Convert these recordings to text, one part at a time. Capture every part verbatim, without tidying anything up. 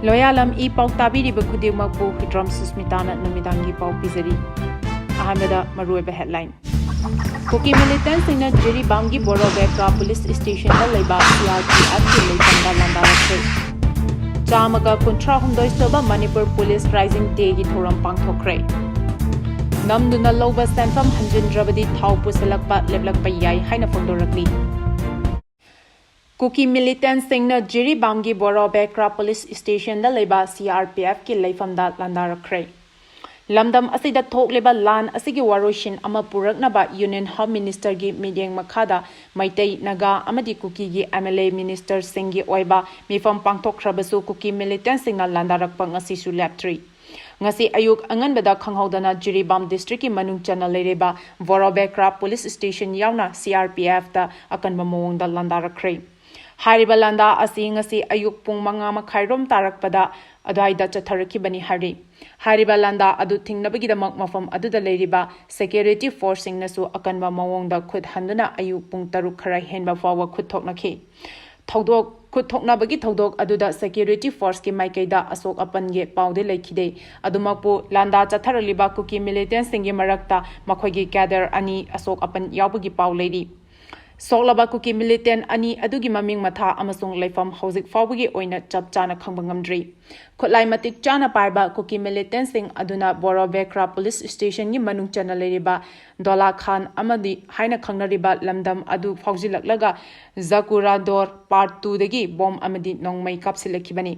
ꯂꯣꯌꯥꯂꯝ E ꯄꯥꯎ ꯇꯥꯕꯤꯔꯤꯕ ꯈꯨꯗꯤꯡꯃꯛꯄꯨ ꯍꯨꯏꯗ꯭ꯔꯣꯝ ꯁꯨꯁꯃꯤꯇꯥꯅ ꯅꯨꯃꯤꯗꯥꯡꯒꯤ ꯄꯥꯎ ꯄꯤꯖꯔꯤ꯫ ꯑꯍꯥꯟꯕꯗ ꯃꯔꯨꯑꯣꯏꯕ headline꯫ ꯀꯨꯀꯤ militantꯁꯤꯡꯅ ꯖꯤꯔꯤꯕꯥꯝꯒꯤ ꯕꯣꯔꯣꯕꯦꯀ꯭ꯔꯥ police stationꯗ ꯂꯩꯕ CRPFꯀꯤ ꯂꯩꯐꯝꯗ ꯂꯥꯟꯗꯥꯔꯛꯈ꯭ꯔꯦ꯫ ꯆꯥꯝꯃꯒ ꯀꯨꯟꯊ꯭ꯔꯥ ꯍꯨꯝꯗꯣꯏ ꯁꯨꯕ ꯃꯅꯤꯄꯨꯔ Police Rising Dayꯒꯤ ꯊꯧꯔꯝ ꯄꯥꯡꯊꯣꯛꯈ꯭ꯔꯦ꯫ ꯅꯝꯗꯨꯅ ꯂꯧꯕ ꯁꯦꯟꯐꯝ ꯍꯟꯖꯤꯟꯗ꯭ꯔꯕꯗꯤ ꯊꯥꯎ ꯄꯨꯁꯤꯜꯂꯛꯄ ꯂꯦꯞꯂꯛꯄ ꯌꯥꯏ ꯍꯥꯏꯅ ꯐꯣꯡꯗꯣꯔꯛꯂꯤ꯫ ꯀꯨꯀꯤ militantꯁꯤꯡꯅ ꯖꯤꯔꯤꯕꯥꯝꯒꯤ ꯕꯣꯔꯣꯕꯦꯀ꯭ꯔꯥ police stationꯗ ꯂꯩꯕ CRPFꯀꯤ ꯂꯩꯐꯝꯗ ꯂꯥꯟꯗꯥꯔꯛꯈ꯭ꯔꯦ꯫ ꯂꯝꯗꯝ ꯑꯁꯤꯗ ꯊꯣꯛꯂꯤꯕ ꯂꯥꯟ ꯑꯁꯤꯒꯤ ꯋꯥꯔꯣꯏꯁꯤꯟ ꯑꯃ ꯄꯨꯔꯛꯅꯕ Union Home Ministerꯒꯤ ꯃꯤꯠꯌꯦꯡ ꯃꯈꯥꯗ ꯃꯩꯇꯩ, ꯅꯥꯒꯥ ꯑꯃꯗꯤ ꯀꯨꯀꯤꯒꯤ MLA ministerꯁꯤꯡꯒꯤ ꯑꯣꯏꯕ ꯃꯤꯐꯝ ꯄꯥꯡꯊꯣꯛꯈ꯭ꯔꯕꯁꯨ ꯀꯨꯀꯤ militantꯁꯤꯡꯅ ꯂꯥꯟꯗꯥꯔꯛꯄ ꯉꯁꯤꯁꯨ ꯂꯦꯞꯇ꯭ꯔꯤ꯫ ꯉꯁꯤ ꯑꯌꯨꯛ ꯑꯉꯟꯕꯗ ꯈꯪꯍꯧꯗꯅ ꯖꯤꯔꯤꯕꯥꯝ districtꯀꯤ ꯃꯅꯨꯡ ꯆꯟꯅ ꯂꯩꯔꯤꯕ ꯕꯣꯔꯣꯕꯦꯀ꯭ꯔꯥ police station ꯌꯥꯎꯅ CRPFꯇ ꯑꯀꯟꯕ ꯃꯑꯣꯡꯗ ꯂꯥꯟꯗꯥꯔꯛꯈ꯭ꯔꯦ꯫ ꯍꯥꯏꯔꯤꯕ ꯂꯥꯟꯗꯥ ꯑꯁꯤ ꯉꯁꯤ ꯑꯌꯨꯛ ꯄꯨꯡ ꯃꯉꯥ ꯃꯈꯥꯏꯔꯣꯝ ꯇꯥꯔꯛꯄꯗ ꯑꯗꯨꯋꯥꯏꯗ ꯆꯠꯊꯔꯛꯈꯤꯕꯅꯤ ꯍꯥꯏꯔꯤ꯫ ꯍꯥꯏꯔꯤꯕ ꯂꯥꯟꯗꯥ ꯑꯗꯨ ꯊꯤꯡꯅꯕꯒꯤꯗꯃꯛ ꯃꯐꯝ ꯑꯗꯨꯗ ꯂꯩꯔꯤꯕ security forceꯁꯤꯡꯅꯁꯨ ꯑꯀꯟꯕ ꯃꯑꯣꯡꯗ ꯈꯨꯠ ꯍꯟꯗꯨꯅ ꯑꯌꯨꯛ ꯄꯨꯡ ꯇꯔꯨꯛ ꯈꯔ ꯍꯦꯟꯕ ꯐꯥꯎꯕ ꯈꯨꯠ ꯊꯣꯛꯅꯈꯤ꯫ ꯊꯧꯗꯣꯛ, ꯈꯨꯠ ꯊꯣꯛꯅꯕꯒꯤ ꯊꯧꯗꯣꯛ ꯑꯗꯨꯗ security forceꯀꯤ ꯃꯥꯏꯀꯩꯗ ꯑꯁꯣꯛ ꯑꯄꯟꯒꯤ ꯄꯥꯎꯗꯤ ꯂꯩꯈꯤꯗꯦ꯫ ꯑꯗꯨꯃꯛꯄꯨ ꯂꯥꯟꯗꯥ ꯆꯠꯊꯔꯛꯂꯤꯕ ꯀꯨꯀꯤ militantꯁꯤꯡꯒꯤ ꯃꯔꯛꯇ ꯃꯈꯣꯏꯒꯤ cadre ꯑꯅꯤ ꯑꯁꯣꯛ ꯑꯄꯟ ꯌꯥꯎꯕꯒꯤ ꯄꯥꯎ ꯂꯩꯔꯤ꯫ ꯁꯣꯛꯂꯕ ꯀꯨꯀꯤ militant ꯑꯅꯤ ꯑꯗꯨꯒꯤ ꯃꯃꯤꯡ ꯃꯊꯥ ꯑꯃꯁꯨꯡ ꯂꯩꯐꯝ ꯍꯧꯖꯤꯛ ꯐꯥꯎꯕꯒꯤ ꯑꯣꯏꯅ ꯆꯞ ꯆꯥꯅ ꯈꯪꯕ ꯉꯝꯗ꯭ꯔꯤ꯫ ꯈꯨꯠꯂꯥꯏ ꯃꯇꯤꯛ ꯆꯥꯅ ꯄꯥꯏꯕ ꯀꯨꯀꯤ militantꯁꯤꯡ ꯑꯗꯨꯅ ꯕꯣꯔꯣꯕꯦꯀ꯭ꯔꯥ police stationꯒꯤ ꯃꯅꯨꯡ ꯆꯟꯅ ꯂꯩꯔꯤꯕ ꯗꯣꯂꯥ ꯈꯥꯟ ꯑꯃꯗꯤ ꯍꯥꯏꯅ ꯈꯪꯅꯔꯤꯕ ꯂꯝꯗꯝ ꯑꯗꯨ ꯐꯥꯎꯖꯤꯜꯂꯛꯂꯒ ꯖꯀꯨꯔꯥꯗꯣꯔ part twoꯗꯒꯤ bomb ꯑꯃꯗꯤ ꯅꯣꯡꯃꯩ ꯀꯥꯞꯁꯤꯜꯂꯛꯈꯤꯕꯅꯤ꯫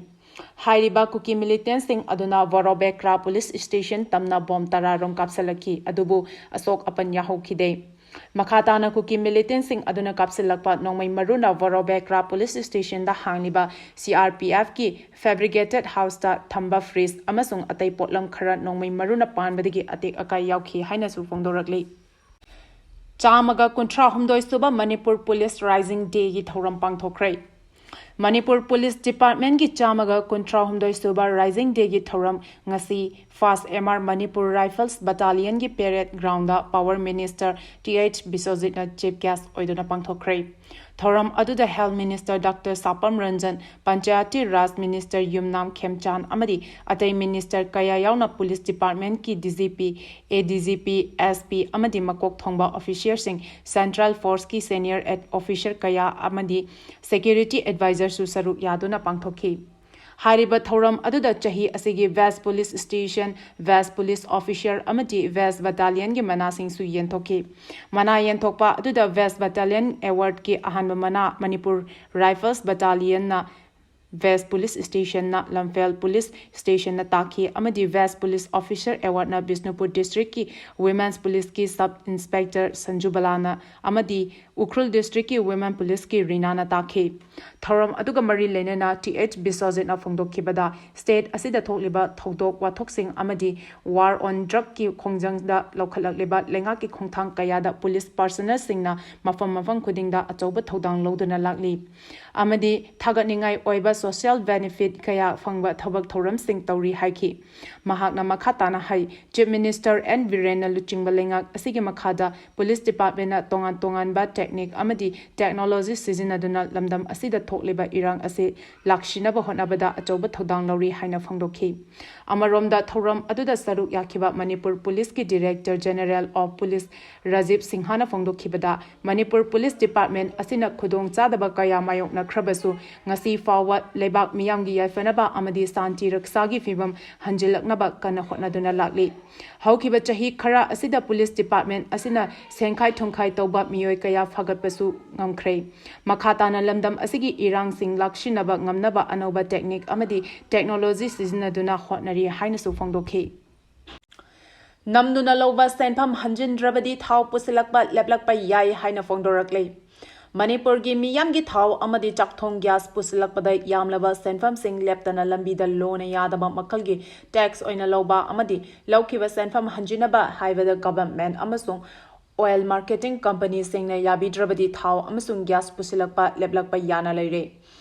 ꯍꯥꯏꯔꯤꯕ ꯀꯨꯀꯤ militantꯁꯤꯡ ꯑꯗꯨꯅ ꯕꯣꯔꯣꯕꯦꯀ꯭ꯔꯥ police station ꯇꯝꯅ bomb ꯇꯔꯥ ꯔꯣꯝ ꯀꯥꯞꯁꯤꯜꯂꯛꯈꯤ, ꯑꯗꯨꯕꯨ ꯑꯁꯣꯛ ꯑꯄꯟ ꯌꯥꯍꯧꯈꯤꯗꯦ꯫ ꯃꯈꯥ ꯇꯥꯅ ꯀꯨꯀꯤ militantꯁꯤꯡ ꯑꯗꯨꯅ ꯀꯥꯞꯁꯤꯜꯂꯛꯄ ꯅꯣꯡꯃꯩ ꯃꯔꯨꯅ ꯕꯣꯔꯣꯕꯦꯀ꯭ꯔꯥ police stationꯗ ꯍꯥꯡꯂꯤꯕ CRPFꯀꯤ fabricated houseꯇ ꯊꯝꯕ fridge ꯑꯃꯁꯨꯡ ꯑꯇꯩ ꯄꯣꯠꯂꯝ ꯈꯔ ꯅꯣꯡꯃꯩ ꯃꯔꯨꯅ ꯄꯥꯟꯕꯗꯒꯤ ꯑꯇꯦꯛ ꯑꯀꯥꯏ ꯌꯥꯎꯈꯤ ꯍꯥꯏꯅꯁꯨ ꯐꯣꯡꯗꯣꯔꯛꯂꯤ꯫ ꯆꯥꯝꯃꯒ ꯀꯨꯟꯊ꯭ꯔꯥ ꯍꯨꯝꯗꯣꯏ ꯁꯨꯕ ꯃꯅꯤꯄꯨꯔ Police Rising Dayꯒꯤ ꯊꯧꯔꯝ ꯄꯥꯡꯊꯣꯛꯈ꯭ꯔꯦ꯫ ꯃꯅꯤꯄꯨꯔ ꯄꯨꯂꯤꯁ ꯗꯤꯄꯥꯔꯠꯃꯦꯟꯒꯤ ꯆꯥꯝꯃꯒ ꯀꯨꯟꯊ꯭ꯔꯥ ꯍꯨꯝꯗꯣꯏ ꯁꯨꯕ ꯔꯥꯏꯖꯤꯡ ꯗꯦꯒꯤ ꯊꯧꯔꯝ ꯉꯁꯤ first M R Manipur rifles ꯕꯇꯥꯂꯤꯌꯟꯒꯤ parade ground power minister T H ꯕꯤꯁ꯭ꯋꯖꯤꯠꯅ ꯆꯤꯐ ꯒꯦꯁ꯭ꯠ ꯑꯣꯏꯗꯨꯅ ꯄꯥꯡꯊꯣꯛꯈ꯭ꯔꯦ꯫ ꯊꯧꯔꯝ ꯑꯗꯨꯗ health minister doctor Sapam Ranjan, Panchayati Raj minister Yumnam Khemchand ꯑꯃꯗꯤ ꯑꯇꯩ ꯃꯤꯅꯤꯁꯇꯔ ꯀꯌꯥ ꯌꯥꯎꯅ ꯄꯨꯂꯤꯁ ꯗꯤꯄꯥꯔꯠꯃꯦꯟꯒꯤ ꯗꯤ ꯖꯤ ꯄꯤ, ꯑꯦ D G P, S P ꯑꯃꯗꯤ ꯃꯀꯣꯛ ꯊꯣꯡꯕ ꯑꯣꯐꯤꯁꯤꯌꯔꯁꯤꯡ, ꯁꯦꯟꯇ꯭ꯔꯦꯜ ꯐꯣꯔꯁꯀꯤ ꯁꯦꯅꯤꯌꯔ ꯑꯦꯠ ꯑꯣꯐꯤꯁꯤꯌꯔ ꯀꯌꯥ ꯑꯃꯗꯤ ꯁꯦꯀ꯭ꯌꯨꯔꯤꯇꯤ ꯑꯦꯗꯚꯥꯏꯖꯔꯁꯨ ꯁꯔꯨꯛ ꯌꯥꯗꯨꯅ ꯄꯥꯡꯊꯣꯛꯈꯤ꯫ ꯍꯥꯏꯔꯤꯕ ꯊꯧꯔꯝ ꯑꯗꯨꯗ ꯆꯍꯤ ꯑꯁꯤꯒꯤ west police station, west police officer ꯑꯃꯗꯤ ꯋꯦꯁ꯭ꯠ ꯕꯇꯥꯂꯤꯌꯟꯒꯤ ꯃꯅꯥꯁꯤꯡꯁꯨ ꯌꯦꯟꯊꯣꯛꯈꯤ꯫ ꯃꯅꯥ ꯌꯦꯟꯊꯣꯛꯄ ꯑꯗꯨꯗ ꯋꯦꯁ꯭ꯠ ꯕꯇꯥꯂꯤꯌꯟ ꯑꯦꯋꯥꯔꯗꯀꯤ ꯑꯍꯥꯟꯕ ꯃꯅꯥ ꯃꯅꯤꯄꯨꯔ ꯔꯥꯏꯐꯜꯁ ꯕꯇꯥꯂꯤꯌꯟꯅ ꯋꯦꯁ꯭ꯠ ꯄꯨꯂꯤꯁ ꯁ꯭ꯇꯦꯁꯟꯅ ꯂꯝꯐꯦꯜ ꯄꯨꯂꯤꯁ ꯁ꯭ꯇꯦꯁꯟꯅ ꯇꯥꯈꯤ ꯑꯃꯗꯤ ꯋꯦꯁ꯭ꯠ ꯄꯨꯂꯤꯁ ꯑꯣꯐꯤꯁꯤꯌꯔ ꯑꯦꯋꯥꯔꯗꯅ ꯕꯤꯁꯅꯨꯄꯨꯔ ꯗꯤꯁꯇ꯭ꯔꯤꯛꯀꯤ ꯋꯨꯃꯦꯟꯁ ꯄꯨꯂꯤꯁꯀꯤ ꯁꯕ ꯏꯟꯁꯄꯦꯛꯇꯔ ꯁꯟꯖꯨꯕꯂꯥꯅ ꯑꯃꯗꯤ ꯎꯈ꯭ꯔꯨꯜ ꯗꯤꯁꯇ꯭ꯔꯤꯛꯀꯤ ꯋꯨꯃꯦꯟ ꯄꯨꯂꯤꯁꯀꯤ ꯔꯤꯅꯥꯅ ꯇꯥꯈꯤ꯫ ꯊꯧꯔꯝ ꯑꯗꯨꯒ ꯃꯔꯤ ꯂꯩꯅꯅ ꯇꯤ ꯑꯩꯆ ꯕꯤꯁ꯭ꯋꯖꯤꯠꯅ ꯐꯣꯡꯗꯣꯛꯈꯤꯕꯗ, ꯁ꯭ꯇꯦꯠ ꯑꯁꯤꯗ ꯊꯣꯛꯂꯤꯕ ꯊꯧꯗꯣꯛ ꯋꯥꯊꯣꯛꯁꯤꯡ ꯑꯃꯗꯤ ꯋꯥꯔ ꯑꯣꯟ ꯗ꯭ꯔꯒꯀꯤ ꯈꯣꯡꯖꯪꯗ ꯂꯧꯈꯠꯂꯛꯂꯤꯕ ꯂꯩꯉꯥꯛꯀꯤ ꯈꯣꯡꯊꯥꯡ ꯀꯌꯥꯗ ꯄꯨꯂꯤꯁ ꯄꯥꯔꯁꯅꯦꯜꯁꯤꯡꯅ ꯃꯐꯝ ꯃꯐꯝ ꯈꯨꯗꯤꯡꯗ ꯑꯆꯧꯕ ꯊꯧꯗꯥꯡ ꯂꯧꯗꯨꯅ ꯂꯥꯛꯂꯤ ꯑꯃꯗꯤ ꯊꯥꯒꯠꯅꯤꯡꯉꯥꯏ ꯑꯣꯏꯕ ꯁꯣꯁꯤꯌꯦꯜ ꯕꯦꯅꯤꯐꯤꯠ ꯀꯌꯥ ꯐꯪꯕ ꯊꯕꯛ ꯊꯧꯔꯝꯁꯤꯡ ꯇꯧꯔꯤ ꯍꯥꯏꯈꯤ꯫ ꯃꯍꯥꯛꯅ ꯃꯈꯥ ꯇꯥꯅ ꯍꯥꯏ, ꯆꯤꯐ ꯃꯤꯅꯤꯁꯇꯔ ꯑꯦꯟ ꯕꯤꯔꯦꯟꯅ ꯂꯨꯆꯤꯡꯕ ꯂꯩꯉꯥꯛ ꯑꯁꯤꯒꯤ ꯃꯈꯥꯗ ꯄꯨꯂꯤꯁ ꯗꯤꯄꯥꯔꯠꯃꯦꯟꯅ ꯇꯣꯉꯥꯟ ꯇꯣꯉꯥꯟꯕ ꯇꯦꯛꯅꯤꯛ ꯑꯃꯗꯤ ꯇꯦꯛꯅꯣꯂꯣꯖꯤ ꯁꯤꯖꯤꯟꯅꯗꯨꯅ ꯂꯝꯗꯝ ꯑꯁꯤꯗ ꯊꯣꯛꯂꯤꯕ ꯏꯔꯥꯡ ꯑꯁꯤ ꯂꯥꯛꯁꯤꯟꯅꯕ ꯍꯣꯠꯅꯕꯗ ꯑꯆꯧꯕ ꯊꯧꯗꯥꯡ ꯂꯧꯔꯤ ꯍꯥꯏꯅ ꯐꯣꯡꯗꯣꯛꯈꯤ꯫ ꯑꯃꯔꯣꯝꯗ ꯊꯧꯔꯝ ꯑꯗꯨꯗ ꯁꯔꯨꯛ ꯌꯥꯈꯤꯕ ꯃꯅꯤꯄꯨꯔ ꯄꯨꯂꯤꯁꯀꯤ director general of police Rajiv ꯁꯤꯡꯍꯅ ꯐꯣꯡꯗꯣꯛꯈꯤꯕꯗ, ꯃꯅꯤꯄꯨꯔ ꯄꯨꯂꯤꯁ ꯗꯤꯄꯥꯔꯠꯃꯦꯟ ꯑꯁꯤꯅ ꯈꯨꯗꯣꯡ ꯆꯥꯗꯕ ꯀꯌꯥ ꯃꯥꯌꯣꯛꯅꯈ꯭ꯔꯕꯁꯨ, ꯉꯁꯤ ꯐꯥꯎꯕ ꯂꯩꯕꯥꯛ ꯃꯤꯌꯥꯝꯒꯤ ꯌꯥꯏꯐꯅꯕ ꯑꯃꯗꯤ ꯁꯥꯟꯇꯤ ꯔꯛꯁꯥꯒꯤ ꯐꯤꯕꯝ ꯍꯟꯖꯤꯜꯂꯛꯅꯕ ꯀꯟꯅ ꯍꯣꯠꯅꯗꯨꯅ ꯂꯥꯛꯂꯤ꯫ ꯍꯧꯈꯤꯕ ꯆꯍꯤ ꯈꯔ ꯑꯁꯤꯗ ꯄꯨꯂꯤꯁ ꯗꯤꯄꯥꯔꯠꯃꯦꯟ ꯑꯁꯤꯅ ꯁꯦꯟꯈꯥꯏ ꯊꯨꯝꯈꯥꯏ ꯇꯧꯕ ꯃꯤꯑꯣꯏ ꯀꯌꯥ ꯐꯒꯠꯄꯁꯨ ꯉꯝꯈ꯭ꯔꯦ꯫ ꯃꯈꯥ ꯇꯥꯅ ꯂꯝꯗꯝ ꯑꯁꯤꯒꯤ ꯏꯔꯥꯡꯁꯤꯡ ꯂꯥꯛꯁꯤꯟꯅꯕ ꯉꯝꯅꯕ ꯑꯅꯧꯕ ꯇꯦꯛꯅꯤꯛ ꯑꯃꯗꯤ ꯇꯦꯛꯅꯣꯂꯣꯖꯤ ꯁꯤꯖꯤꯟꯅꯗꯨꯅ ꯍꯣꯠꯅꯔꯤ ꯍꯥꯏꯅꯁꯨ ꯐꯣꯡꯗꯣꯛꯈꯤ꯫ ꯅꯝꯗꯨꯅ ꯂꯧꯕ ꯁꯦꯟꯐꯝ ꯍꯟꯖꯤꯟꯗ꯭ꯔꯕꯗꯤ ꯊꯥꯎ ꯄꯨꯁꯤꯜꯂꯛꯄ ꯂꯦꯞꯂꯛꯄ ꯌꯥꯏ ꯍꯥꯏꯅ ꯐꯣꯡꯗꯣꯔꯛꯂꯦ꯫ ꯃꯅꯤꯄꯨꯔꯒꯤ ꯃꯤꯌꯥꯝꯒꯤ ꯊꯥꯎ ꯑꯃꯗꯤ ꯆꯥꯛꯊꯣꯡ ꯒ꯭ꯌꯥꯁ ꯄꯨꯁꯤꯜꯂꯛꯄꯗ ꯌꯥꯝꯂꯕ ꯁꯦꯟꯐꯝꯁꯤꯡ ꯂꯦꯞꯇꯅ ꯂꯝꯕꯤꯗ ꯂꯣꯅ ꯌꯥꯗꯕ ꯃꯈꯜꯒꯤ ꯇꯦꯛꯁ ꯑꯣꯏꯅ ꯂꯧꯕ ꯑꯃꯗꯤ ꯂꯧꯈꯤꯕ ꯁꯦꯟꯐꯝ ꯍꯟꯖꯤꯟꯅꯕ ꯍꯥꯏꯕꯗ ꯒꯚꯔꯟꯃꯦꯟꯠ ꯑꯃꯁꯨꯡ ꯑꯣꯏꯜ ꯃꯥꯔꯀꯦꯇꯤꯡ ꯀꯝꯄꯅꯤꯁꯤꯡꯅ ꯌꯥꯕꯤꯗ꯭ꯔꯕꯗꯤ ꯊꯥꯎ ꯑꯃꯁꯨꯡ ꯒ꯭ꯌꯥꯁ ꯄꯨꯁꯤꯜꯂꯛꯄ ꯂꯦꯞꯂꯛꯄ ꯌꯥꯅ ꯂꯩꯔꯦ꯫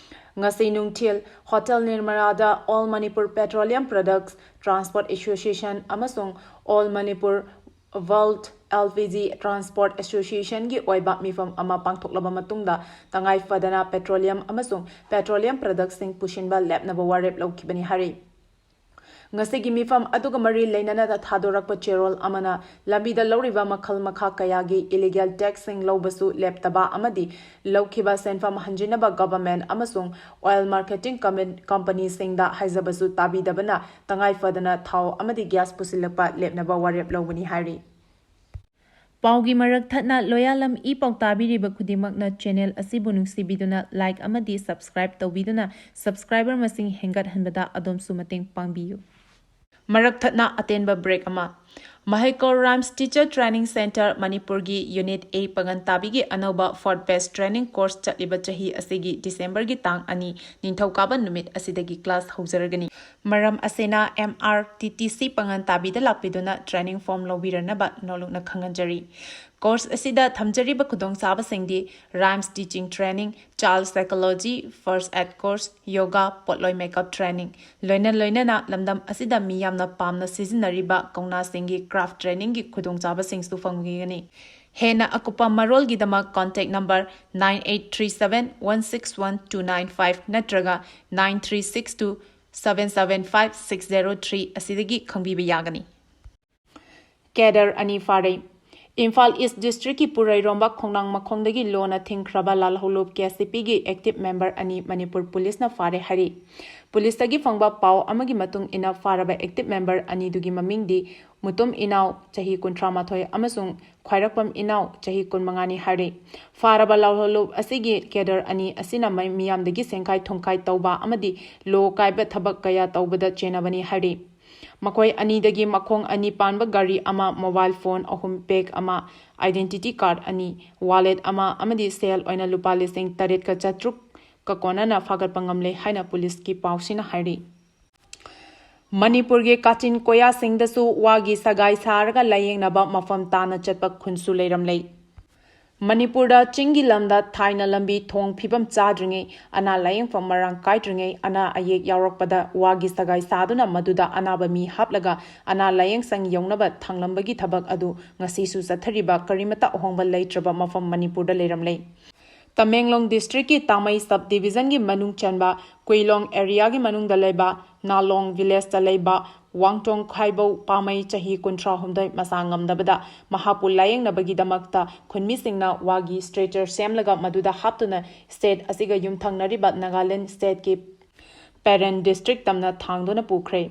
ꯉꯁꯤ ꯅꯨꯡꯊꯤꯜ hotel ꯅꯤꯔꯃꯂꯥꯗ All Manipur Petroleum Products Transport Association ꯑꯃꯁꯨꯡ All Manipur World L P G Transport Associationꯒꯤ ꯑꯣꯏꯕ ꯃꯤꯐꯝ ꯑꯃ ꯄꯥꯡꯊꯣꯛꯂꯕ ꯃꯇꯨꯡꯗ, ꯇꯉꯥꯏ ꯐꯗꯅ petroleum ꯑꯃꯁꯨꯡ petroleum productsꯁꯤꯡ ꯄꯨꯁꯤꯟꯕ ꯂꯦꯞꯅꯕ ꯋꯥꯔꯦꯞ ꯂꯧꯈꯤꯕꯅꯤ ꯍꯥꯏꯔꯤ꯫ ꯉꯁꯤꯒꯤ ꯃꯤꯐꯝ ꯑꯗꯨꯒ ꯃꯔꯤ ꯂꯩꯅꯅ ꯊꯥꯗꯣꯔꯛꯄ ꯆꯦꯔꯣꯜ ꯑꯃꯅ, ꯂꯝꯕꯤꯗ ꯂꯧꯔꯤꯕ ꯃꯈꯜ ꯃꯈꯥ ꯀꯌꯥꯒꯤ illegal taxꯁꯤꯡ ꯂꯧꯕꯁꯨ ꯂꯦꯞꯇꯕ ꯑꯃꯗꯤ ꯂꯧꯈꯤꯕ ꯁꯦꯟꯐꯝ ꯍꯟꯖꯤꯟꯅꯕ government ꯑꯃꯁꯨꯡ oil marketing company- companyꯁꯤꯡꯗ ꯍꯥꯏꯖꯕꯁꯨ ꯇꯥꯕꯤꯗꯕꯅ, ꯇꯉꯥꯏ ꯐꯗꯅ ꯊꯥꯎ ꯑꯃꯗꯤ gas ꯄꯨꯁꯤꯜꯂꯛꯄ ꯂꯦꯞꯅꯕ ꯋꯥꯔꯦꯞ ꯂꯧꯕꯅꯤ ꯍꯥꯏꯔꯤ꯫ ꯄꯥꯎꯒꯤ ꯃꯔꯛ ꯊꯠꯅ ꯂꯣꯌꯥꯂꯝ ꯏ ꯄꯥꯎ ꯇꯥꯕꯤꯔꯤꯕ ꯈꯨꯗꯤꯡꯃꯛꯅ channel ꯑꯁꯤꯕꯨ ꯅꯨꯡꯁꯤꯕꯤꯗꯨꯅ like ꯑꯃꯗꯤ subscribe ꯇꯧꯕꯤꯗꯨꯅ subscriber ꯃꯁꯤꯡ ꯍꯦꯟꯒꯠꯍꯟꯕꯗ ꯑꯗꯣꯝꯁꯨ ꯃꯇꯦꯡ ꯄꯥꯡꯕꯤꯌꯨ꯫ ꯃꯔꯛ ꯊꯠꯅ ꯑꯇꯦꯟꯕ break ꯑꯃ꯫ ꯃꯍꯩꯀꯣꯜ RIMS Teacher Training Centre ꯃꯅꯤꯄꯨꯔꯒꯤ Unit A ꯄꯥꯉꯟ ꯇꯥꯕꯤꯒꯤ ꯑꯅꯧꯕ fourth batch training course ꯆꯠꯂꯤꯕ ꯆꯍꯤ ꯑꯁꯤꯒꯤ Decemberꯒꯤ ꯇꯥꯡ ꯑꯅꯤ, ꯅꯤꯡꯊꯧꯀꯥꯕ ꯅꯨꯃꯤꯠ ꯑꯁꯤꯗꯒꯤ class ꯍꯧꯖꯔꯒꯅꯤ꯫ ꯃꯔꯝ ꯑꯁꯤꯅ M R T T C ꯄꯥꯉꯟ ꯇꯥꯕꯤꯗ ꯂꯥꯛꯄꯤꯗꯨꯅ training form ꯂꯧꯕꯤꯔꯅꯕ ꯅꯣꯜꯂꯨꯛꯅ ꯈꯪꯍꯟꯖꯔꯤ꯫ Course ꯑꯁꯤꯗ ꯊꯝꯖꯔꯤꯕ ꯈꯨꯗꯣꯡꯆꯥꯕꯁꯤꯡꯗꯤ RIMS Teaching Training, Child Psychology, First Aid Course, Yoga, ꯄꯣꯠꯂꯣꯏ makeup training, ꯂꯣꯏꯅ ꯂꯣꯏꯅꯅ ꯂꯝꯗꯝ ꯑꯁꯤꯗ ꯃꯤ ꯌꯥꯝꯅ ꯄꯥꯝꯅ ꯁꯤꯖꯤꯟꯅꯔꯤꯕ ꯀꯧꯅꯥꯁꯤꯡꯒꯤ craft trainingꯒꯤ ꯈꯨꯗꯣꯡꯆꯥꯕꯁꯤꯡꯁꯨ ꯐꯪꯕꯤꯒꯅꯤ꯫ ꯍꯦꯟꯅ ꯑꯀꯨꯞꯄ ꯃꯔꯣꯜꯒꯤꯗꯃꯛ contact number nine eight three seven one six one two nine five ꯅꯠꯇ꯭ꯔꯒ nine three six two seven seven five six zero three ꯑꯁꯤꯗꯒꯤ ꯈꯪꯕꯤꯕ ꯌꯥꯒꯅꯤ꯫ Cadre ꯑꯅꯤ ꯐꯥꯔꯦ꯫ ꯏꯝꯐꯥꯜ East Districtꯀꯤ ꯄꯨꯔꯩꯔꯣꯝꯕ ꯈꯣꯡꯅꯥꯡ ꯃꯈꯣꯡꯗꯒꯤ ꯂꯣꯅ ꯊꯤꯡꯈ꯭ꯔꯕ ꯂꯥꯜꯍꯧꯂꯨꯞ KCPꯒꯤ active member ꯑꯅꯤ ꯃꯅꯤꯄꯨꯔ ꯄꯨꯂꯤꯁꯅ ꯐꯥꯔꯦ ꯍꯥꯏꯔꯤ꯫ ꯄꯨꯂꯤꯁꯇꯒꯤ ꯐꯪꯕ ꯄꯥꯎ ꯑꯃꯒꯤ ꯃꯇꯨꯡ ꯏꯟꯅ, ꯐꯥꯔꯕ active member ꯑꯅꯤꯗꯨꯒꯤ ꯃꯃꯤꯡꯗꯤ ꯃꯨꯇꯨꯝ ꯏꯅꯥꯎ, ꯆꯍꯤ ꯀꯨꯟꯊ꯭ꯔꯥ ꯃꯥꯊꯣꯏ, ꯑꯃꯁꯨꯡ ꯈ꯭ꯋꯥꯏꯔꯛꯄꯝ ꯏꯅꯥꯎ, ꯆꯍꯤ ꯀꯨꯟꯃꯉꯥꯅꯤ ꯍꯥꯏꯔꯤ꯫ ꯐꯥꯔꯕ ꯂꯥꯜꯍꯧꯂꯨꯞ ꯑꯁꯤꯒꯤ cadre ꯑꯅꯤ ꯑꯁꯤꯅ ꯃꯤ- ꯃꯤꯌꯥꯝꯗꯒꯤ ꯁꯦꯟꯈꯥꯏ ꯊꯨꯝꯈꯥꯏ ꯇꯧꯕ ꯑꯃꯗꯤ ꯂꯣ ꯀꯥꯏꯕ ꯊꯕꯛ ꯀꯌꯥ ꯇꯧꯕꯗ ꯆꯦꯟꯅꯕꯅꯤ ꯍꯥꯏꯔꯤ꯫ ꯃꯈꯣꯏ ꯑꯅꯤꯗꯒꯤ ꯃꯈꯣꯡ ꯑꯅꯤ ꯄꯥꯟꯕ ꯒꯥꯔꯤ ꯑꯃ, mobile phone ꯑꯍꯨꯝ, bag ꯑꯃ, identity card ꯑꯅꯤ, wallet ꯑꯃ ꯑꯃꯗꯤ ꯁꯦꯜ ꯑꯣꯏꯅ ꯂꯨꯄꯥ ꯂꯤꯁꯤꯡ ꯇꯔꯦꯠꯀ ꯆꯥꯇ꯭ꯔꯨꯛꯀ ꯀꯣꯟꯅꯅ ꯐꯥꯒꯠꯄ ꯉꯝꯂꯦ ꯍꯥꯏꯅ ꯄꯨꯂꯤꯁꯀꯤ ꯄꯥꯎꯁꯤꯅ ꯍꯥꯏꯔꯤ꯫ ꯃꯅꯤꯄꯨꯔꯒꯤ ꯀꯥꯆꯤꯟ ꯀꯣꯌꯥꯁꯤꯡꯗꯁꯨ ꯋꯥꯒꯤ ꯁꯒꯥꯏ ꯁꯥꯔꯒ ꯂꯥꯌꯦꯡꯅꯕ ꯃꯐꯝ ꯇꯥꯅ ꯆꯠꯄ ꯈꯨꯟꯁꯨ ꯂꯩꯔꯝꯂꯦ꯫ ꯃꯅꯤꯄꯨꯔꯗ ꯆꯤꯡꯒꯤ ꯂꯝꯗ ꯊꯥꯏꯅ ꯂꯝꯕꯤ ꯊꯣꯡ ꯐꯤꯕꯝ ꯆꯥꯗ꯭ꯔꯤꯉꯩ, ꯑꯅꯥ ꯂꯥꯌꯦꯡꯐꯝ ꯃꯔꯥꯡ ꯀꯥꯏꯗ꯭ꯔꯤꯉꯩ, ꯑꯅꯥ ꯑꯌꯦꯛ ꯌꯥꯎꯔꯛꯄꯗ ꯋꯥꯒꯤ ꯁꯒꯥꯏ ꯁꯥꯗꯨꯅ ꯃꯗꯨꯗ ꯑꯅꯥꯕ ꯃꯤ ꯍꯥꯞꯂꯒ ꯑꯅꯥ ꯂꯥꯌꯦꯡ ꯁꯪ ꯌꯧꯅꯕ ꯊꯥꯡꯂꯝꯕꯒꯤ ꯊꯕꯛ ꯑꯗꯨ ꯉꯁꯤꯁꯨ ꯆꯠꯊꯔꯤꯕ ꯀꯔꯤꯃꯠꯇ ꯑꯍꯣꯡꯕ ꯂꯩꯇ꯭ꯔꯕ ꯃꯐꯝ ꯃꯅꯤꯄꯨꯔꯗ ꯂꯩꯔꯝꯂꯦ꯫ ꯇꯃꯦꯡꯂꯣꯡ districtꯀꯤ ꯇꯥꯃꯩ sub divisionꯒꯤ ꯃꯅꯨꯡ ꯆꯟꯕ ꯀꯨꯏꯂꯣꯡ areaꯒꯤ ꯃꯅꯨꯡꯗ ꯂꯩꯕ ꯅꯥꯂꯣꯡ villageꯇ ꯂꯩꯕ ꯋꯥꯡꯇꯣꯡ ꯈꯥꯏꯕꯧ ꯄꯥꯃꯩ ꯆꯍꯤ ꯀꯨꯟꯊ꯭ꯔꯥ ꯍꯨꯝꯗꯣꯏ ꯃꯁꯥ ꯉꯝꯗꯕꯗ ꯃꯍꯥꯛꯄꯨ ꯂꯥꯌꯦꯡꯅꯕꯒꯤꯗꯃꯛꯇ ꯈꯨꯟꯃꯤꯁꯤꯡꯅ ꯋꯥꯒꯤ stretcher ꯁꯦꯝꯂꯒ ꯃꯗꯨꯗ ꯍꯥꯞꯇꯨꯅ state ꯑꯁꯤꯒ ꯌꯨꯝꯊꯪꯅꯔꯤꯕ ꯅꯥꯒꯥꯂꯦꯟ stateꯀꯤ ꯄꯦꯔꯦꯟ district ꯇꯝꯅ ꯊꯥꯡꯗꯨꯅ ꯄꯨꯈ꯭ꯔꯦ꯫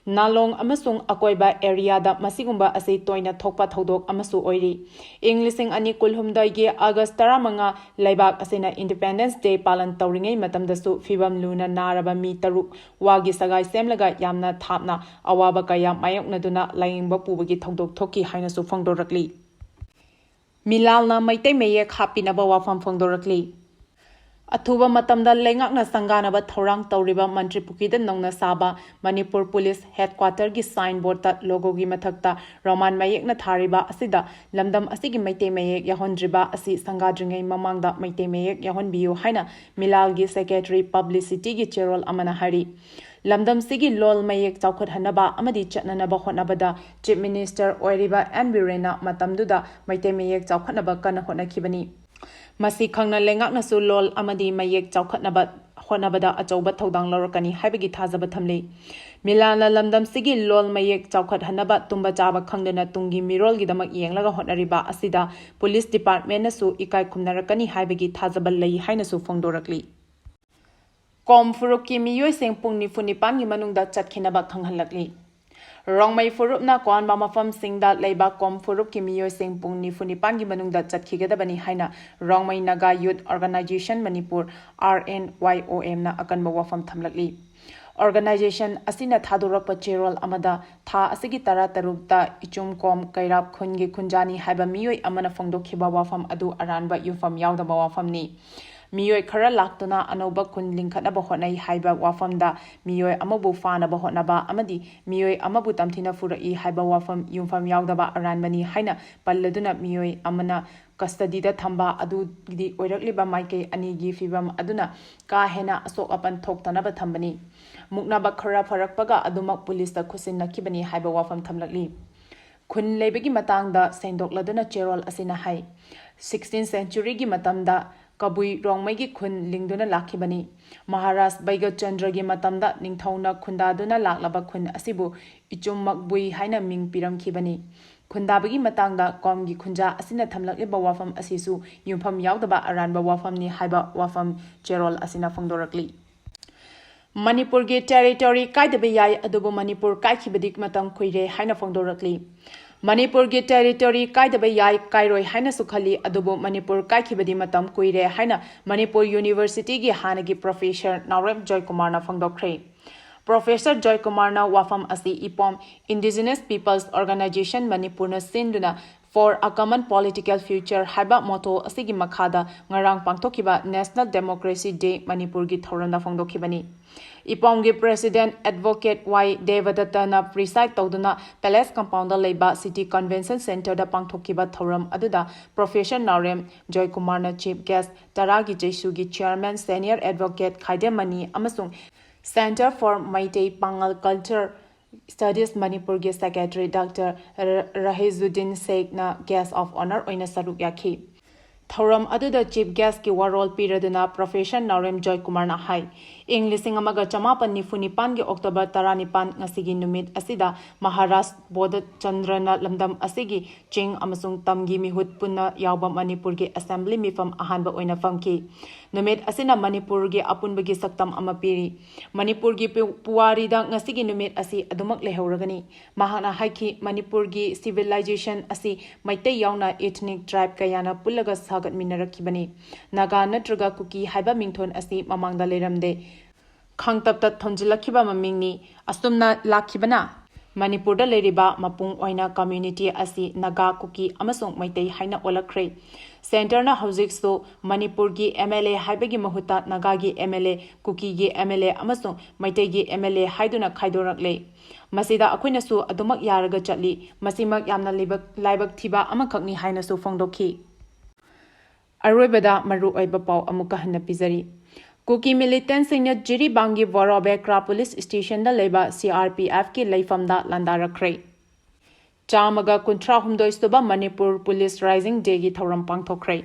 ꯅꯥꯂꯣꯡ ꯑꯃꯁꯨꯡ ꯑꯀꯣꯏꯕ areaꯗ ꯃꯁꯤꯒꯨꯝꯕ ꯑꯁꯤ ꯇꯣꯏꯅ ꯊꯣꯛꯄ ꯊꯧꯗꯣꯛ ꯑꯃꯁꯨ ꯑꯣꯏꯔꯤ꯫ ꯏꯪ ꯂꯤꯁꯤꯡ ꯑꯅꯤ ꯀꯨꯟꯍꯨꯝꯗꯣꯏꯒꯤ August ꯇꯔꯥꯃꯉꯥ ꯂꯩꯕꯥꯛ ꯑꯁꯤꯅ Independence Day ꯄꯥꯂꯟ ꯇꯧꯔꯤꯉꯩ ꯃꯇꯝꯗꯁꯨ ꯐꯤꯕꯝ ꯂꯨꯅ ꯅꯥꯔꯕ ꯃꯤ ꯇꯔꯨꯛ ꯋꯥꯒꯤ ꯁꯒꯥꯏ ꯁꯦꯝꯂꯒ ꯌꯥꯝꯅ ꯊꯥꯞꯅ ꯑꯋꯥꯕ ꯀꯌꯥ ꯃꯥꯌꯣꯛꯅꯗꯨꯅ ꯂꯥꯌꯦꯡꯕ ꯄꯨꯕꯒꯤ ꯊꯧꯗꯣꯛ ꯊꯣꯛꯈꯤ ꯍꯥꯏꯅꯁꯨ ꯐꯣꯡꯗꯣꯔꯛꯂꯤ꯫ ꯃꯤꯂꯥꯜꯅ ꯃꯩꯇꯩ ꯃꯌꯦꯛ ꯍꯥꯞꯄꯤꯅꯕ ꯋꯥꯐꯝ ꯐꯣꯡꯗꯣꯔꯛꯂꯤ꯫ ꯑꯊꯨꯕ ꯃꯇꯝꯗ ꯂꯩꯉꯥꯛꯅ ꯁꯪꯒꯥꯅꯕ ꯊꯧꯔꯥꯡ ꯇꯧꯔꯤꯕ ꯃꯟꯇ꯭ꯔꯤ ꯄꯨꯈ꯭ꯔꯤꯗ ꯅꯧꯅ ꯁꯥꯕ ꯃꯅꯤꯄꯨꯔ ꯄꯨꯂꯤꯁ headquarterꯒꯤ signboardꯇ logoꯒꯤ ꯃꯊꯛꯇ Roman ꯃꯌꯦꯛꯅ ꯊꯥꯔꯤꯕ ꯑꯁꯤꯗ ꯂꯝꯗꯝ ꯑꯁꯤꯒꯤ ꯃꯩꯇꯩ ꯃꯌꯦꯛ ꯌꯥꯎꯍꯟꯗ꯭ꯔꯤꯕ ꯑꯁꯤ ꯁꯪꯒꯥꯗ꯭ꯔꯤꯉꯩ ꯃꯃꯥꯡꯗ ꯃꯩꯇꯩ ꯃꯌꯦꯛ ꯌꯥꯎꯍꯟꯕꯤꯌꯨ ꯍꯥꯏꯅ ꯃꯤꯂꯥꯜꯒꯤ secretary publicityꯒꯤ ꯆꯦꯔꯣꯜ ꯑꯃꯅ ꯍꯥꯏꯔꯤ꯫ ꯂꯝꯗꯝꯁꯤꯒꯤ ꯂꯣꯜ ꯃꯌꯦꯛ ꯆꯥꯎꯈꯠꯍꯟꯅꯕ ꯑꯃꯗꯤ ꯆꯠꯅꯅꯕ ꯍꯣꯠꯅꯕꯗ Chief Minister ꯑꯣꯏꯔꯤꯕ ꯑꯦꯟ ꯕꯤꯔꯦꯟꯅ ꯃꯇꯝꯗꯨꯗ ꯃꯩꯇꯩ ꯃꯌꯦꯛ ꯆꯥꯎꯈꯠꯅꯕ ꯀꯟꯅ ꯍꯣꯠꯅꯈꯤꯕꯅꯤ꯫ ꯃꯁꯤ ꯈꯪꯅ ꯂꯩꯉꯥꯛꯅꯁꯨ ꯂꯣꯜ ꯑꯃꯗꯤ ꯃꯌꯦꯛ ꯆꯥꯎꯈꯠꯅꯕ ꯍꯣꯠꯅꯕꯗ ꯑꯆꯧꯕ ꯊꯧꯗꯥꯡ ꯂꯧꯔꯛꯀꯅꯤ ꯍꯥꯏꯕꯒꯤ ꯊꯥꯖꯕ ꯊꯝꯂꯤ꯫ ꯃꯤꯂꯥꯜꯅ ꯂꯝꯗꯝꯁꯤꯒꯤ ꯂꯣꯜ ꯃꯌꯦꯛ ꯆꯥꯎꯈꯠꯍꯟꯅꯕ ꯇꯨꯝꯕ ꯆꯥꯕ ꯈꯪꯗꯅ ꯇꯨꯡꯒꯤ ꯃꯤꯔꯣꯜꯒꯤꯗꯃꯛ ꯌꯦꯡꯂꯒ ꯍꯣꯠꯅꯔꯤꯕ ꯑꯁꯤꯗ ꯄꯨꯂꯤꯁ departmentꯅꯁꯨ ꯏꯀꯥꯏ ꯈꯨꯝꯅꯔꯛꯀꯅꯤ ꯍꯥꯏꯕꯒꯤ ꯊꯥꯖꯕ ꯂꯩ ꯍꯥꯏꯅꯁꯨ ꯐꯣꯡꯗꯣꯔꯛꯂꯤ꯫ ꯀꯣꯝ ꯐꯨꯔꯨꯞꯀꯤ ꯃꯤꯑꯣꯏꯁꯤꯡ ꯄꯨꯡ ꯅꯤꯐꯨ ꯅꯤꯄꯥꯟꯒꯤ ꯃꯅꯨꯡꯗ ꯆꯠꯈꯤꯅꯕ ꯈꯪꯍꯜꯂꯛꯂꯤ꯫ ꯔꯣꯡꯃꯩ ꯐꯨꯔꯨꯞꯅ ꯀꯣꯟꯕ ꯃꯐꯝꯁꯤꯡꯗ ꯂꯩꯕ ꯀꯣꯝ ꯐꯨꯔꯨꯞꯀꯤ ꯃꯤꯑꯣꯏꯁꯤꯡ ꯄꯨꯡ ꯅꯤꯐꯨ ꯅꯤꯄꯥꯟꯒꯤ ꯃꯅꯨꯡꯗ ꯆꯠꯈꯤꯒꯗꯕꯅꯤ ꯍꯥꯏꯅ ꯔꯣꯡꯃꯩ ꯅꯥꯒꯥ Youth Organisation ꯃꯅꯤꯄꯨꯔ, RNYOMꯅ ꯑꯀꯟꯕ ꯋꯥꯐꯝ ꯊꯝꯂꯛꯂꯤ꯫ Organisation ꯑꯁꯤꯅ ꯊꯥꯗꯣꯔꯛꯄ ꯆꯦꯔꯣꯜ ꯑꯃꯗ ꯊꯥ ꯑꯁꯤꯒꯤ ꯇꯔꯥ ꯇꯔꯨꯛꯇ ꯏꯆꯨꯝꯀꯣꯝ ꯀꯩꯔꯥꯞ ꯈꯨꯟꯒꯤ ꯈꯨꯟꯖꯥꯅꯤ ꯍꯥꯏꯕ ꯃꯤꯑꯣꯏ ꯑꯃꯅ ꯐꯣꯡꯗꯣꯛꯈꯤꯕ ꯋꯥꯐꯝ ꯑꯗꯨ ꯑꯔꯥꯟꯕ ꯌꯨꯝꯐꯝ ꯌꯥꯎꯗꯕ ꯋꯥꯐꯝꯅꯤ꯫ ꯃꯤꯑꯣꯏ ꯈꯔ ꯂꯥꯛꯇꯨꯅ ꯑꯅꯧꯕ ꯈꯨꯟ ꯂꯤꯡꯈꯠꯅꯕ ꯍꯣꯠꯅꯩ ꯍꯥꯏꯕ ꯋꯥꯐꯝꯗ ꯃꯤꯑꯣꯏ ꯑꯃꯕꯨ ꯐꯥꯅꯕ ꯍꯣꯠꯅꯕ ꯑꯃꯗꯤ ꯃꯤꯑꯣꯏ ꯑꯃꯕꯨ ꯇꯝꯊꯤꯅ ꯐꯨꯔꯛꯏ ꯍꯥꯏꯕ ꯋꯥꯐꯝ ꯌꯨꯝꯐꯝ ꯌꯥꯎꯗꯕ ꯑꯔꯥꯟꯕꯅꯤ ꯍꯥꯏꯅ ꯄꯜꯂꯗꯨꯅ ꯃꯤꯑꯣꯏ ꯑꯃꯅ ꯀꯁꯇꯗꯤꯗ ꯊꯝꯕ ꯑꯗꯨꯒꯤꯗꯤ ꯑꯣꯏꯔꯛꯂꯤꯕ ꯃꯥꯏꯀꯩ ꯑꯅꯤꯒꯤ ꯐꯤꯕꯝ ꯑꯗꯨꯅ ꯀꯥ ꯍꯦꯟꯅ ꯑꯁꯣꯛ ꯑꯄꯟ ꯊꯣꯛꯇꯅꯕ ꯊꯝꯕꯅꯤ꯫ ꯃꯨꯛꯅꯕ ꯈꯔ ꯐꯔꯛꯄꯒ ꯑꯗꯨꯃꯛ ꯄꯨꯂꯤꯁꯇ ꯈꯨꯠꯁꯤꯟꯅꯈꯤꯕꯅꯤ ꯍꯥꯏꯕ ꯋꯥꯐꯝ ꯊꯝꯂꯛꯂꯤ꯫ ꯈꯨꯟ ꯂꯩꯕꯒꯤ ꯃꯇꯥꯡꯗ ꯁꯦꯡꯗꯣꯛꯂꯗꯨꯅ ꯆꯦꯔꯣꯜ ꯑꯁꯤꯅ ꯍꯥꯏ, sixteenth centuryꯒꯤ ꯃꯇꯝꯗ ꯀꯕꯨꯏ ꯔꯣꯡꯃꯩꯒꯤ ꯈꯨꯟ ꯂꯤꯡꯗꯨꯅ ꯂꯥꯛꯈꯤꯕꯅꯤ꯫ ꯃꯍꯥꯔꯥꯖ ꯕꯩꯒꯆꯟꯗ꯭ꯔꯒꯤ ꯃꯇꯝꯗ ꯅꯤꯡꯊꯧꯅ ꯈꯨꯟꯗꯥꯗꯨꯅ ꯂꯥꯛꯂꯕ ꯈꯨꯟ ꯑꯁꯤꯕꯨ ꯏꯆꯨꯝꯃꯛꯕꯨꯏ ꯍꯥꯏꯅ ꯃꯤꯡ ꯄꯤꯔꯝꯈꯤꯕꯅꯤ꯫ ꯈꯨꯟꯗꯥꯕꯒꯤ ꯃꯇꯥꯡꯗ ꯀꯣꯝꯒꯤ ꯈꯨꯟꯖꯥ ꯑꯁꯤꯅ ꯊꯝꯂꯛꯂꯤꯕ ꯋꯥꯐꯝ ꯑꯁꯤꯁꯨ ꯌꯨꯝꯐꯝ ꯌꯥꯎꯗꯕ ꯑꯔꯥꯟꯕ ꯋꯥꯐꯝꯅꯤ ꯍꯥꯏꯕ ꯋꯥꯐꯝ ꯆꯦꯔꯣꯜ ꯑꯁꯤꯅ ꯐꯣꯡꯗꯣꯔꯛꯂꯤ꯫ ꯃꯅꯤꯄꯨꯔꯒꯤ territory ꯀꯥꯏꯗꯕ ꯌꯥꯏ, ꯑꯗꯨꯕꯨ ꯃꯅꯤꯄꯨꯔ ꯀꯥꯏꯈꯤꯕꯗꯤ ꯃꯇꯝ ꯀꯨꯏꯔꯦ ꯍꯥꯏꯅ ꯐꯣꯡꯗꯣꯔꯛꯂꯤ꯫ ꯃꯅꯤꯄꯨꯔꯒꯤ territory ꯀꯥꯏꯗꯕ ꯌꯥꯏ, ꯀꯥꯏꯔꯣꯏ ꯍꯥꯏꯅꯁꯨ ꯈꯜꯂꯤ, ꯑꯗꯨꯕꯨ ꯃꯅꯤꯄꯨꯔ ꯀꯥꯏꯈꯤꯕꯗꯤ ꯃꯇꯝ ꯀꯨꯏꯔꯦ ꯍꯥꯏꯅ ꯃꯅꯤꯄꯨꯔ Universityꯒꯤ ꯍꯥꯟꯅꯒꯤ professor ꯅꯥꯎꯔꯦꯝ ꯖꯣꯏꯀꯨꯃꯥꯔꯅ ꯐꯣꯡꯗꯣꯛꯈ꯭ꯔꯦ꯫ Professor ꯖꯣꯏꯀꯨꯃꯥꯔꯅ ꯋꯥꯐꯝ ꯑꯁꯤ ꯏꯄꯣꯝ Indigenous Peoples Organisation ꯃꯅꯤꯄꯨꯔꯅ ꯁꯤꯟꯗꯨꯅ For a Common Political Future ꯍꯥꯏꯕ motto ꯑꯁꯤꯒꯤ ꯃꯈꯥꯗ ꯉꯔꯥꯡ ꯄꯥꯡꯊꯣꯛꯈꯤꯕ National Democracy Day ꯃꯅꯤꯄꯨꯔꯒꯤ ꯊꯧꯔꯝꯗ ꯐꯣꯡꯗꯣꯛꯈꯤꯕꯅꯤ꯫ ꯏꯄꯣꯝꯒꯤ President Advocate ꯋꯥꯏ ꯗꯦꯕꯗꯠꯇꯅ preside ꯇꯧꯗꯨꯅ Palace Compoundꯗ ꯂꯩꯕ City Convention Centreꯗ ꯄꯥꯡꯊꯣꯛꯈꯤꯕ ꯊꯧꯔꯝ ꯑꯗꯨꯗ Professor ꯅꯥꯎꯔꯦꯝ ꯖꯣꯏꯀꯨꯃꯥꯔꯅ Chief Guest, ꯇꯔꯥꯒꯤ ꯆꯩꯁꯨꯒꯤ Chairman Senior Advocate ꯈꯥꯏꯗꯦꯝꯃꯅꯤ ꯑꯃꯁꯨꯡ Centre for Meitei Pangal Culture Studies ꯃꯅꯤꯄꯨꯔꯒꯤ Secretary Doctor ꯔ-, ꯔꯍꯤꯖꯨꯗꯤꯟ ꯁꯦꯈꯅ Guest of Honour ꯑꯣꯏꯅ ꯁꯔꯨꯛ ꯌꯥꯈꯤ꯫ ꯊꯧꯔꯝ ꯑꯗꯨꯗ Chief Guestꯀꯤ ꯋꯥꯔꯣꯜ ꯄꯤꯔꯗꯨꯅ Professor ꯅꯥꯎꯔꯦꯝ ꯖꯣꯏꯀꯨꯃꯥꯔꯅ ꯍꯥꯏ, ꯏꯪ ꯂꯤꯁꯤꯡ ꯑꯃꯒ ꯆꯃꯥꯄꯟ ꯅꯤꯐꯨ ꯅꯤꯄꯥꯟꯒꯤ October ꯇꯔꯥꯅꯤꯄꯥꯟ ꯉꯁꯤꯒꯤ ꯅꯨꯃꯤꯠ ꯑꯁꯤꯗ ꯃꯍꯥꯔꯥꯖ ꯕꯣꯙꯆꯟꯗ꯭ꯔꯅ ꯂꯝꯗꯝ ꯑꯁꯤꯒꯤ ꯆꯤꯡ ꯑꯃꯁꯨꯡ ꯇꯝꯒꯤ ꯃꯤꯍꯨꯠ ꯄꯨꯟꯅ ꯌꯥꯎꯕ ꯃꯅꯤꯄꯨꯔꯒꯤ Assembly ꯃꯤꯐꯝ ꯑꯍꯥꯟꯕ ꯑꯣꯏꯅ ꯐꯝꯈꯤ꯫ ꯅꯨꯃꯤꯠ ꯑꯁꯤꯅ ꯃꯅꯤꯄꯨꯔꯒꯤ ꯑꯄꯨꯟꯕꯒꯤ ꯁꯛꯇꯝ ꯑꯃ ꯄꯤꯔꯤ꯫ ꯃꯅꯤꯄꯨꯔꯒꯤ ꯄꯨ-, ꯄꯨꯋꯥꯔꯤꯗ ꯉꯁꯤꯒꯤ ꯅꯨꯃꯤꯠ ꯑꯁꯤ ꯑꯗꯨꯃꯛ ꯂꯩꯍꯧꯔꯒꯅꯤ꯫ ꯃꯍꯥꯛꯅ ꯍꯥꯏꯈꯤ, ꯃꯅꯤꯄꯨꯔꯒꯤ civilization ꯑꯁꯤ ꯃꯩꯇꯩ ꯌꯥꯎꯅ ethnic tribe ꯀꯌꯥꯅ ꯄꯨꯜꯂꯒ ꯁꯥꯒꯠꯃꯤꯟꯅꯔꯛꯈꯤꯕꯅꯤ꯫ ꯅꯥꯒꯥ ꯅꯠꯇ꯭ꯔꯒ ꯀꯨꯀꯤ ꯍꯥꯏꯕ ꯃꯤꯡꯊꯣꯟ ꯑꯁꯤ ꯃꯃꯥꯡꯗ ꯂꯩꯔꯝꯗꯦ꯫ ꯈꯥꯡꯇꯞꯇ ꯊꯣꯟꯖꯤꯜꯂꯛꯈꯤꯕ ꯃꯃꯤꯡꯅꯤ꯫ ꯑꯁꯨꯝꯅ ꯂꯥꯛꯈꯤꯕꯅ ꯃꯅꯤꯄꯨꯔꯗ ꯂꯩꯔꯤꯕ ꯃꯄꯨꯡ ꯑꯣꯏꯅ community ꯑꯁꯤ ꯅꯥꯒꯥ, ꯀꯨꯀꯤ ꯑꯃꯁꯨꯡ ꯃꯩꯇꯩ ꯍꯥꯏꯅ ꯑꯣꯜꯂꯛꯈ꯭ꯔꯦ꯫ Centreꯅ ꯍꯧꯖꯤꯛꯁꯨ ꯃꯅꯤꯄꯨꯔꯒꯤ MLA ꯍꯥꯏꯕꯒꯤ ꯃꯍꯨꯠꯇ ꯅꯥꯒꯥꯒꯤ MLA, ꯀꯨꯀꯤꯒꯤ MLA ꯑꯃꯁꯨꯡ ꯃꯩꯇꯩꯒꯤ MLA ꯍꯥꯏꯗꯨꯅ ꯈꯥꯏꯗꯣꯔꯛꯂꯦ꯫ ꯃꯁꯤꯗ ꯑꯩꯈꯣꯏꯅꯁꯨ ꯑꯗꯨꯃꯛ ꯌꯥꯔꯒ ꯆꯠꯂꯤ꯫ ꯃꯁꯤꯃꯛ ꯌꯥꯝꯅ ꯂꯥꯏꯕꯛ, ꯂꯥꯏꯕꯛ ꯊꯤꯕ ꯑꯃꯈꯛꯅꯤ ꯍꯥꯏꯅꯁꯨ ꯐꯣꯡꯗꯣꯛꯈꯤ꯫ ꯑꯔꯣꯏꯕꯗ ꯃꯔꯨꯑꯣꯏꯕ ꯄꯥꯎ ꯑꯃꯨꯛꯀ ꯍꯟꯅ ꯄꯤꯖꯔꯤ꯫ ꯀꯨꯀꯤ ꯃꯤꯂꯤꯇꯦꯟꯁꯤꯡꯅ ꯖꯤꯔꯤꯕꯥꯝꯒꯤ ꯕꯣꯔꯣꯕꯦꯀ꯭ꯔꯥ ꯄꯨꯂꯤꯁ ꯁ꯭ꯇꯦꯁꯟꯗ ꯂꯩꯕ ꯁꯤ ꯑꯥꯔ ꯄꯤ ꯑꯦꯐꯀꯤ ꯂꯩꯐꯝꯗ ꯂꯥꯟꯗꯥꯔꯛꯈ꯭ꯔꯦ꯫ ꯆꯥꯝꯃꯒ ꯀꯨꯟꯊ꯭ꯔꯥ ꯍꯨꯝꯗꯣꯏ ꯁꯨꯕ ꯃꯅꯤꯄꯨꯔ ꯄꯨꯂꯤꯁ ꯔꯥꯏꯖꯤꯡ ꯗꯦꯒꯤ ꯊꯧꯔꯝ ꯄꯥꯡꯊꯣꯛꯈ꯭ꯔꯦ꯫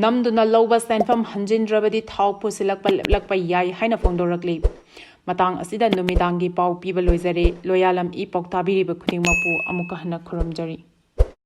ꯅꯝꯗꯨꯅ ꯂꯧꯕ ꯁꯦꯟꯐꯝ ꯍꯟꯖꯤꯟꯗ꯭ꯔꯕꯗꯤ ꯊꯥꯎ ꯄꯨꯁꯤꯜꯂꯛꯄ ꯂꯦꯞꯂꯛꯄ ꯌꯥꯏ ꯍꯥꯏꯅ ꯐꯣꯡꯗꯣꯔꯛꯂꯤ꯫ ꯃꯇꯥꯡ ꯑꯁꯤꯗ ꯅꯨꯃꯤꯗꯥꯡꯒꯤ ꯄꯥꯎ ꯄꯤꯕ ꯂꯣꯏꯖꯔꯦ꯫ ꯂꯣꯌꯥꯂꯝ ꯏ ꯄꯥꯎ ꯇꯥꯕꯤꯔꯤꯕ ꯈꯨꯗꯤꯡꯃꯛꯄꯨ ꯑꯃꯨꯛꯀ ꯍꯟꯅ ꯈꯨꯔꯨꯝꯖꯔꯤ꯫